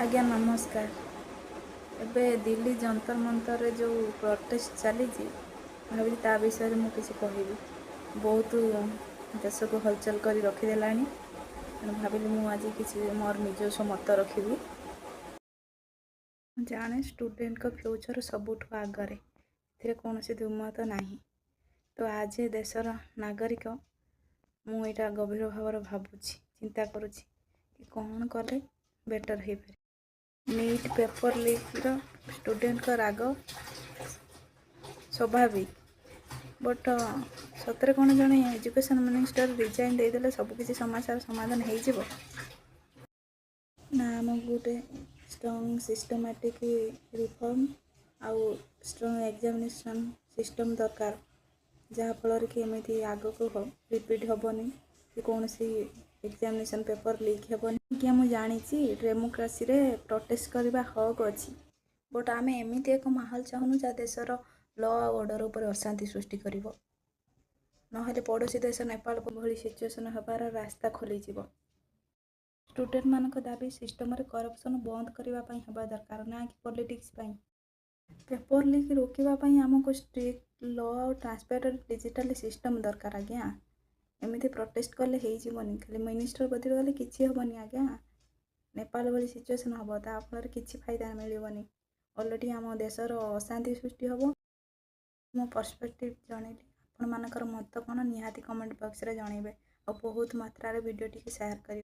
ଆଜ୍ଞା, ନମସ୍କାର। ଏବେ ଦିଲ୍ଲୀ ଯନ୍ତର ମନ୍ତରରେ ଯେଉଁ ପ୍ରୋଟେଷ୍ଟ ଚାଲିଛି, ଭାବିଲି ତା ବିଷୟରେ ମୁଁ କିଛି କହିବି। ବହୁତ ଦେଶକୁ ହଲଚଲ କରି ରଖିଦେଲାଣି। ତେଣୁ ଭାବିଲି ମୁଁ ଆଜି କିଛି ମୋର ନିଜସ୍ୱ ମତ ରଖିବି। ମୁଁ ଜାଣେ, ଷ୍ଟୁଡେଣ୍ଟଙ୍କ ଫ୍ୟୁଚର୍ ସବୁଠୁ ଆଗରେ, ଏଥିରେ କୌଣସି ଦ୍ୱିମତ ନାହିଁ। ତ ଆଜ୍ ଏ ଦେଶର ନାଗରିକ ମୁଁ ଏଇଟା ଗଭୀର ଭାବରେ ଭାବୁଛି, ଚିନ୍ତା କରୁଛି କି କ'ଣ କଲେ ବେଟର୍ ହେଇପାରିବ। ନିଟ୍ ପେପର୍ ଲିକ୍ର ଷ୍ଟୁଡେଣ୍ଟଙ୍କ ରାଗ ସ୍ୱାଭାବିକ, ବଟ୍ ସତରେ କ'ଣ ଜଣେ ଏଜୁକେସନ୍ ମିନିଷ୍ଟର ରିଜାଇନ୍ ଦେଇଦେଲେ ସବୁକିଛି ସମସ୍ୟାର ସମାଧାନ ହେଇଯିବ? ନା ଆମକୁ ଗୋଟେ ଷ୍ଟ୍ରଙ୍ଗ ସିଷ୍ଟମାଟିକ୍ ରିଫର୍ମ ଆଉ ଷ୍ଟ୍ରଙ୍ଗ ଏକ୍ଜାମିନେସନ୍ ସିଷ୍ଟମ୍ ଦରକାର, ଯାହାଫଳରେ କି ଏମିତି ଆଗକୁ ରିପିଟ୍ ହେବନି କି କୌଣସି ଏକ୍ଜାମିନେସନ୍ ପେପର୍ ଲିକ୍ ହେବନି। ଆଜ୍ଞା, ମୁଁ ଜାଣିଛି ଡେମୋକ୍ରାସିରେ ପ୍ରୋଟେଷ୍ଟ କରିବା ହକ୍ ଅଛି, ବଟ୍ ଆମେ ଏମିତି ଏକ ମାହୋଲ ଚାହୁଁନୁ ଯାହା ଦେଶର ଲ ଆଉ ଅର୍ଡ଼ର ଉପରେ ଅଶାନ୍ତି ସୃଷ୍ଟି କରିବ। ନହେଲେ ପଡ଼ୋଶୀ ଦେଶ ନେପାଳ ଭଳି ସିଚୁଏସନ୍ ହେବାର ରାସ୍ତା ଖୋଲିଯିବ। ଷ୍ଟୁଡେଣ୍ଟମାନଙ୍କ ଦାବି ସିଷ୍ଟମରେ କରପ୍ସନ୍ ବନ୍ଦ କରିବା ପାଇଁ ହେବା ଦରକାର, ନା କି ପଲିଟିକ୍ସ ପାଇଁ। ପେପର୍ ଲିକ୍ ରୋକିବା ପାଇଁ ଆମକୁ ଷ୍ଟ୍ରିକ୍ଟ ଲ ଆଉ ଟ୍ରାନ୍ସପାରେଣ୍ଟ ଡିଜିଟାଲ ସିଷ୍ଟମ୍ ଦରକାର ଆଜ୍ଞା। ଏମିତି ପ୍ରୋଟେଷ୍ଟ କଲେ ହେଇଯିବନି। ଖାଲି ମିନିଷ୍ଟର ବଦଳିଗଲେ କିଛି ହେବନି ଆଜ୍ଞା। ନେପାଳ ଭଳି ସିଚୁଏସନ୍ ହେବ, ତା ଫଳରେ କିଛି ଫାଇଦା ମିଳିବନି, ଓଲଟି ଆମ ଦେଶର ଅଶାନ୍ତି ସୃଷ୍ଟି ହେବ। ମୋ ପର୍ସପେକ୍ଟିଭ୍ ଜଣେଇଲି। ଆପଣମାନଙ୍କର ମତ କ'ଣ, ନିହାତି କମେଣ୍ଟ ବକ୍ସରେ ଜଣେଇବେ ଆଉ ବହୁତ ମାତ୍ରାରେ ଭିଡ଼ିଓଟିକୁ ସେୟାର କରିବେ।